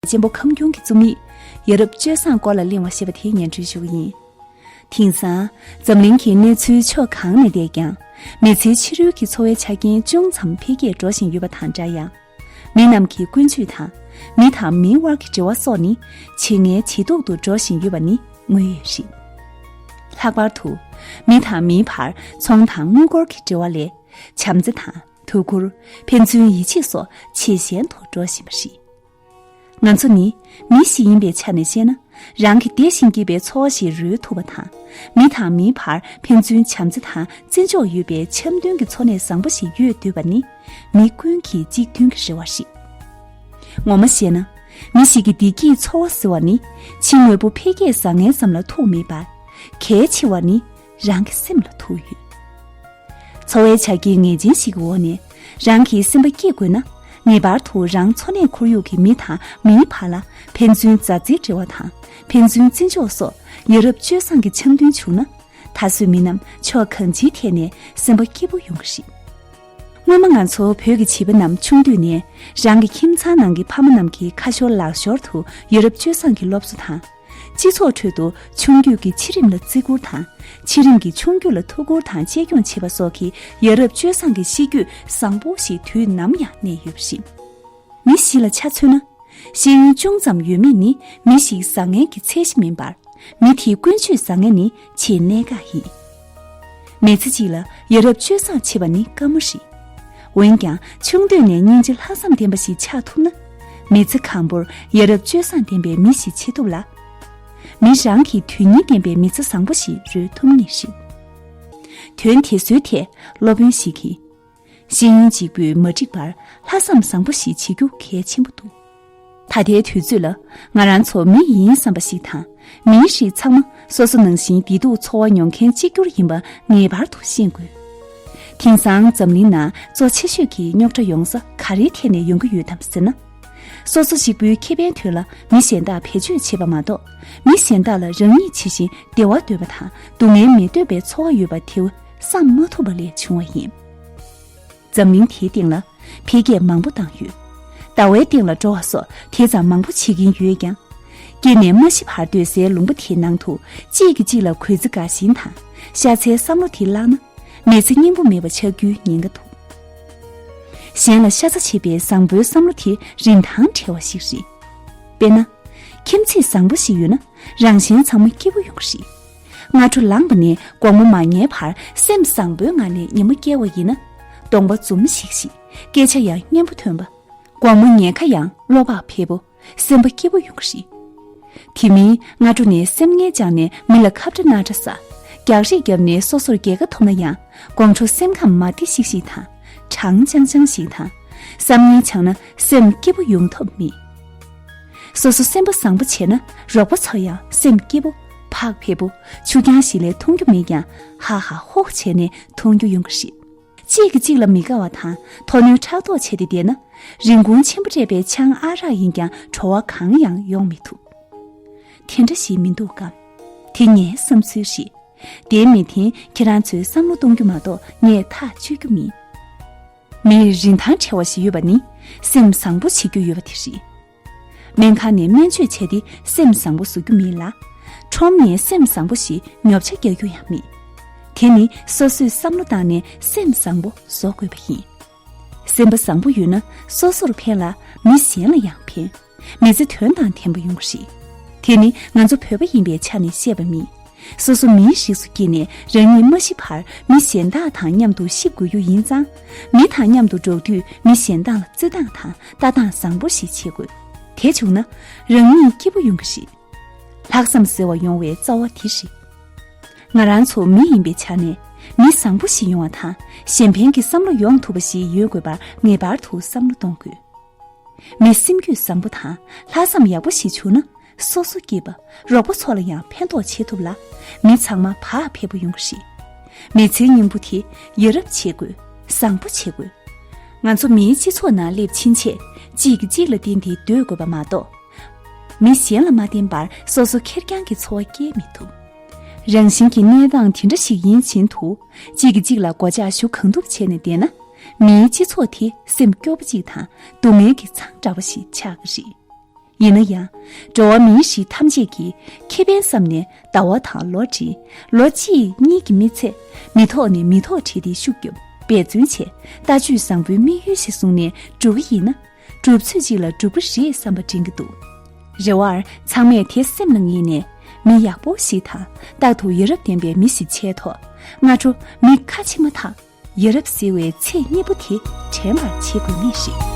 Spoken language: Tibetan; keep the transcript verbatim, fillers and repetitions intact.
གཅེན་པོ་ཁམས་སྐྱོང་གི་རྩོམ་ཡིག་ཡ་རབས་སྤྱོད་བཟང་སྐོར་ལ་གླེང་བ་ཞེས་པ་དེ་སྙན་སྒྲོན་ཞུ་གི་ཡིན། དེང་སང་འཛམ་གླིང་གི་གནས་ཚུལ་ཕྱོགས་གང་ནས་བལྟས་ཀྱང་། མི་ཚེའི་ཕྱི་རོལ་གྱི་འཚོ་བའི་ཆ་རྐྱེན་ཅུང་ཙམ་འཕེལ་རྒྱས་འགྲོ་བཞིན་ཡོད་པ་དང་འདྲ་ཡང་། མི་རྣམས་ཀྱི་ཀུན་སྤྱོད་དང་། མི་དང་མིའི་དབར་གྱི་འབྲེལ་བ་སོགས་ནི་ཇེ་ངན་ཇེ་སྡུག་ཏུ་འགྲོ་བཞིན་ཡོད་པ་ནི་དངོས་ཡོད་རེད། ལྷག་པར་དུ། མི་དང་མིའི་བར་ཚོང་དང་དངུལ་སྒོར་གྱི་འབྲེལ་བ་ལས། བྱམས་བརྩེ་དང་། ཐུགས་ཁུར། ཕན་ཚུན་ཡིད་ཆེས་སོགས་ཇེ་ཞན་དུ་འགྲོ་བཞིན་པ་རེད། ང་ཚོ་ནི་མི་ཞིག་ཡིན་པའི་ཆ་ནས་བཤད་ན། རང་གི་བདེ་ཞིང་སྐྱིད་པའི་འཚོ་བ་ཞིག་རོལ་ཐུབ་པ་དང་། མི་དང་མིའི་བར་ཕན་ཚུན་བྱམས་བརྩེ་དང་བརྩི་འཇོག་ཡོད་པའི་འཆམ་མཐུན་གྱི་འཚོ་གནས་བཟང་པོ་ཞིག་ཡོད་འདོད་པ་ནི་མི་ཀུན་གྱི་གཅིག་མཐུན་གྱི་རེ་བ་རེད། ངོ་མ་བཤད་ན། མི་ཞིག་གི་བདེ་སྐྱིད་འཚོ་བ་ཟེར་བ་ནི་ཕྱི་དངོས་པོ་འཕེལ་རྒྱས་བཟང་ངན་ཙམ་ལ་ཐུག་མེད་པར། གལ་ཆེ་བ་ནི་རང་གི་སེམས་ལ་ཐུག་ཡོད། འཚོ་བའི་ཆ་རྐྱེན་ངེས་ཅན་ཞིག་གི་འོག་ནས་རང་གི་སེམས་པ་སྐྱིད་དགོས་ན། ངེས་པར་དུ་རང་འཚོ་གནས་ཁོར་ཡུག་གི་མི་དང་མིའི་བར་ལ་ཕན་ཚུན་མཛའ་བརྩེའི་འབྲེལ་བ་དང་ཕན་ཚུན་བརྩི་འཇོག་སོགས་ཡ་རབས་སྤྱོད་བཟང་གི་འཆམ་མཐུན་བྱུང་ན། ད་གཟོད་མི་རྣམས་ཕྱོགས་གང་ཅིའི་ཐད་ནས་སེམས་པ་སྐྱིད་པོ་ཡོང་གི་རེད། སྔོན་མ་ང་ཚོ་བོད་ཀྱི་བྱིས་པ་རྣམས་ཆུང་དུས་ནས་རང་གི་ཁྱིམ་ཚང་ནང་གི་ཕ་མ་རྣམས་ཀྱི་ཁ་ཤོར་ལག་ཤོར་དུ་ཡ་རབས་སྤྱོད་བཟང་གི་སློབ་གསོ་དང་། སྤྱི་ཚོགས་ཁྲོད་དུ་ཆུང་དུས་ཀྱི་འཆི་རིམ་ལ་བརྩི་བཀུར་དང་། འཆི་རིམ་གྱི་ཆུང་རྒྱུད་ལ་ཐུགས་ཁུར་དང་གཅེས་སྐྱོང་བྱེད་པ་སོགས་ཀྱི་ཡ་རབས་སྤྱོད་བཟང་གི་གཤིས་རྒྱུད་བཟང་པོ་ཞིག་དུས་ནམ་ཡང་གནས་ཡོད་པ་རེད། མི་གཞི་ལ་ཆ་མཚོན་ན། ཤེས་ཡོན་ཅུང་ཙམ་ཡོད་མེད་ནི་མི་ཞིག་བཟང་ངན་གྱི་ཚད་གཞི་མིན་པར། མི་དེའི་ཀུན་སྤྱོད་བཟང་ངན་ནི་ཆེས་གནད་འགག་ཡིན། མི་ཚེ་གཅིག་ལ་ཡ་རབས་སྤྱོད་བཟང་བྱེད་པ་ནི་དཀའ་མོ་རེད། འོན་ཀྱང་ཆུང་དུས་ནས་སྙིང་རྗེ་ལྷག་བསམ་ལྡན་པ་ཞིག་ཆགས་ཐུབ་ན། མི་ཚེ་གང་པོར་ཡ་རབས་སྤྱོད་བཟང་ལྡན་པའི་མི་ཞིག་བྱེད་ཐུབ་ལ། མི་རང་གིས་དོན་སྙིང་ལྡན་པའི་མི་ཚེ་བཟང་པོ་ཞིག་རོལ་ཐུབ་ངེས་ཤིང་། དོན་དེ་ཚོའི་ཐད་སློབ་དཔོན་ཞིག་གིས། ཤེས་ཡོན་གཅིག་པུས་མ་འགྲིག་པར་ལྷག་བསམ་བཟང་པོ་ཞིག་བྱེད་རྒྱུ་གལ་ཆེན་པོ་འདུག། ད་ལྟའི་དུས་ཚོད་ལ་ང་རང་ཚོ་མི་ཡིན་བསམ་པ་ཞིག་དང་། མིའི་རིགས་ཚང་མ་སོ་སོ་ནང་བཞིན་བདེ་སྡུག་འཚོ་བ་མྱོང་མཁན་གཅིག་གྱུར་ཡིན་པ་ངེས་པར་དུ་ཤེས་དགོས། དེང་སང་འཛམ་གླིང་ནང་གཙོ་ཆེ་ཤོས་ཀྱི་རྙོག་དྲ་ཡོང་ས་ག་རེའི་ཐད་ནས་ཡོང་གི་ཡོད་དམ་ཟེར་ན། སོ་སོ་གཅིག་པུའི་ཁེ་ཕན་དོན་ལ་མི་གཞན་དག་བེད་སྤྱོད་བྱེད་པ་མ་གཏོགས། མི་གཞན་དག་ལ་རང་ཉིད་ཇི་བཞིན་བདེ་བ་འདོད་པ་དང་སྡུག་བསྔལ་མི་འདོད་པའི་འཚོ་བ་ཡོད་པ་དེ་བསམ་མ་ཐུབ་པ་ལས་བྱུང་བ་ཡིན། འཛམ་གླིང་དེའི་སྟེང་ལ་འཕེལ་རྒྱས་མང་པོ་བཏང་ཡོད། ཟླ་བའི་སྟེང་ལ་འགྲོ་བ་སོགས་དེ་ཙམ་མང་པོ་བྱེད་ཀྱིན་ཡོད་ཀྱང་། སྐྱེས་ནས་མ་ཤི་བར་སྡོད་སའི་ལུང་པ་དེའི་ནང་དུ་གཅིག་གིས་གཅིག་ལ་གུས་བརྩི་དགའ་ཞེན་དང་ཤ་ཚའི་བསམ་བློ་དེ་བརླག་ན། མི་ཚེ་སྙིང་པོ་མེད་པ་ཆགས་རྒྱུའི་ཉེན་ཁ་འདུག། གཞན་ལ་ཤ་ཚ་བྱེད་པའི་བཟང་པོའི་བསམ་བློ་དེ་རིན་ཐང་བྲལ་བ་ཞིག་རེད། དཔེར་ན། ཁྱིམ་མཚེས་བཟང་པོ་ཞིག་ཡོད་ན་རང་གཞན་ཚང་མ་སྐྱིད་པོ་ཡོང་གི་རེད། སྔ་དྲོ་ལངས་པ་ནས་དགོང་མོ་མ་ཉལ་བར་སེམས་བཟང་པོའི་ངང་ནས་ཉི་མ་བསྐྱལ་བ་ཡིན་ན། གདོང་པ་འཛུམ་ཤིག་ཤིག་སྐད་ཆ་ཡང་སྙན་པོ་ཐོན་པ། དགོང་མོ་ཉལ་ཁ་ཡང་བློ་བག་ཕེབས་པོ། སེམས་པ་སྐྱིད་པོ་ཡོང་གི་རེད། དེ་མིན་སྔ་དྲོ་ནས་སེམས་ངལ་བཅངས་ནས་མི་ལ་ཁ་བརྡ་རྣ་ཁྲ་ཟ། རྒྱག་རེས་བརྒྱབ་ནས་སོ་སོར་རྒྱལ་ཁ་ཐོབ་ན་ཡང་དགོང་དྲོ་སེམས་ཁམས་མ་བདེ་ཤིག་ཤིག་དང་གྲང་ཅང་ཅང་ཞིག་དང་། བསམ་ངན་བྱུང་ན་སེམས་སྐྱིད་པོ་ཡོང་ཐབས་མེད། སོ་སོ་སེམས་པ་བཟང་པོ་བྱས་ན་རོགས་པ་ཚོ་ཡང་སེམས་སྐྱིད་པོ་བག་ཕེབས་པོ་ཆུ་རྐྱང་ཞིག་ལས་འཐུང་རྒྱུ་མེད་ཀྱང་ཧ་ཧ་ཧོ་ཧོ་བྱས་ནས་འཐུང་རྒྱུ་ཡོང་གི་རེད། གཅིག་གིས་གཅིག་ལ་མི་དགའ་བ་དང་མཐོ་གནོན་ཕྲག་དོག་བྱས་ཏེ་བསྡད་ན། རིན་གོང་ཆེན་པོ་སྤྲད་པའི་ཆང་ཨ་རག་ཡིན་ཀྱང་བྲོ་བ་གང་ཡང་ཡོང་མི་ཐུབ། དེ་འདྲ་ཞིག་མི་འདུག་གམ། དེ་ངའི་བསམ་ཚུལ་རེད། དེའི་མི་དེ་ཁྱེད་རང་ཚོས་བསམ་བློ་གཏོང་རྒྱུ་མ་གཏོགས་ངས་ཐག་གཅོད་རྒྱུ་མིན། མིར་རིན་ཐང་བྲལ་བ་ཞིག་ཡོད་པ་ནི་སེམས་བཟང་པོ་བྱེད་རྒྱུ་ཡོད་པ་དེ་རེད། སྨན་ཁང་ནས་སྨན་བཅོས་བྱས་ཏེ་སེམས་བཟང་པོ་བཟོ་རྒྱུ་མིན་ལ། ཁྲོམ་ནས་སེམས་བཟང་པོ་ཞིག་ཉོ་ཆ་རྒྱག་རྒྱུ་ཡང་མེད། དེ་ནི་སོ་སོས་བསམ་བློ་བཏང་ནས་སེམས་བཟང་པོ་བཟོ་དགོས་པ་ཡིན། སེམས་པ་བཟང་པོ་ཡོད་ན་སོ་སོར་ཕན་ལ་མི་གཞན་ལ་ཡང་ཕན། མི་ཚེ་དོན་དང་ལྡན་པ་ཡོང་གི་རེད། དེ་ནི་ང་ཚོ་བོད་པ་ཡིན་པའི་ཆ་ནས་བཤད་པ་མིན། སོ་སོ་མིའི་རིགས་སུ་སྐྱེས་ནས་རང་ཉིད་མ་ཤི་བར་མི་གཞན་དག་དང་མཉམ་དུ་ཤི་དགོས་རྒྱུ་ཡིན་ཙང་། མི་དང་མཉམ་དུ་འགྲོགས་དུས་མི་གཞན་དག་ལ་བརྩེ་སྟངས་དང་ལྟ་སྟངས་བཟང་པོ་ཞིག་བྱེད་དགོས། དེ་བྱུང་ན་རང་ཉིད་སྐྱིད་པོ་ཡོང་གི་རེད། ལྷག་བསམ་ཟེར་བ་ཡོང་བའི་རྩ་བ་དེ་རེད། ང་རང་ཚོ་མི་ཡིན་པའི་ཆ་ནས་མི་བཟང་པོ་ཞིག་ཡོང་བ་དང་གཞན་ཕན་གྱི་བསམ་བློ་ཡོང་ཐུབ་པ་ཞིག་ཡོད་དགོས་པར་ངེས་པར་དུ་བསམ་བློ་གཏོང་དགོས། མི་སེམས་རྒྱུད་བཟང་པོ་དང་ལྷག་བསམ་ཡག་པོ་ཞིག་བྱུང་ན་སོ་སོ་སྐྱིད་པ། རོགས་པ་ཚོ་ལ་ཡང་ཕན་ཐོགས་བྱེད་ཐུབ་ལ། མི་ཚང་མ་བག་ཕེབས་པོ་ཡོང་གི་རེད། མི་ཚེའི་སྙིང་པོ་དེ་ཡ་རབས་བྱེད་དགོས། བཟང་པོ་བྱེད་དགོས། ང་ཚོ་མིའི་སྤྱི་ཚོགས་ནང་སླེབས་ཕྱིན་ཆད་གཅིག་གིས་གཅིག་ལ་བརྟེན་ཏེ་སྡོད་དགོས་པ་མ་གཏོགས། མི་གཞན་ལ་མ་བརྟེན་པར་སོ་སོ་ཁེར་རྐྱང་གི་འཚོ་བ་སྐྱེལ་མི་ཐུབ། རང་བཞིན་གྱི་གནས་སྟངས་དེ་འདྲ་ཞིག་ཡིན་བཞིན་དུ། གཅིག་གིས་གཅིག་ལ་སྒོ་ལྕགས་གཞུ་གང་ཐུབ་བྱས་ནས་བསྡད་ན། མིའི་སྤྱི་ཚོགས་དེ་སེམས་སྐྱོ་པོ་གཅིག་དང་སྡུག་བསྔལ་གྱི་ཚང་འདྲ་བ་ཞིག་ཆགས་ཀྱི་རེད། ཡིན་ན་ཡང་། འགྲོ་བ་མིའི་རིགས་ཐམས་ཅད་ཀྱིས་ཁེ་ཕན་བསམ་ནས་ཟླ་བ་དང་ལོ་བགྲེས། ལོ་གཅིག་གཉིས་ཀྱི་མི་ཚེ་མི་ཐོག་ནས་མི་ཐོག་བྲལ་ཏེ་ཤུགས་རྒྱོབ་འབད་བརྩོན་བྱས། ལྟ་སྤྱོད་བཟང་པོའི་དམིགས་ཡུལ་ཞིག་བཟུང་ནས་འགྲོ་གི་ཡིན་ན། གྲུབ་ཚུལ་གཅིག་ལ་འགྲུབ་ཀྱི་རེད་བསམ་པ་དྲན་གྱི་འདུག་རེ་བར་ཚང་མས་དེ་སེམས་ལ་ངེས་ནས། མི་ཡག་པོ་ཞིག་དང་རྟག་ཏུ་ཡ་རབས་ལྡན་པའི་མི་ཞིག་བྱས་ཐོག་སྔ་དྲོ་མི་ཁ་ཕྱེ་མ་ཐག་ཡ་རབས་ཟེར་བའི་ཚེས་གཉིས་པོ་དེ་དྲན་པར་བྱེད་དགོས་ངེས་ཤིང་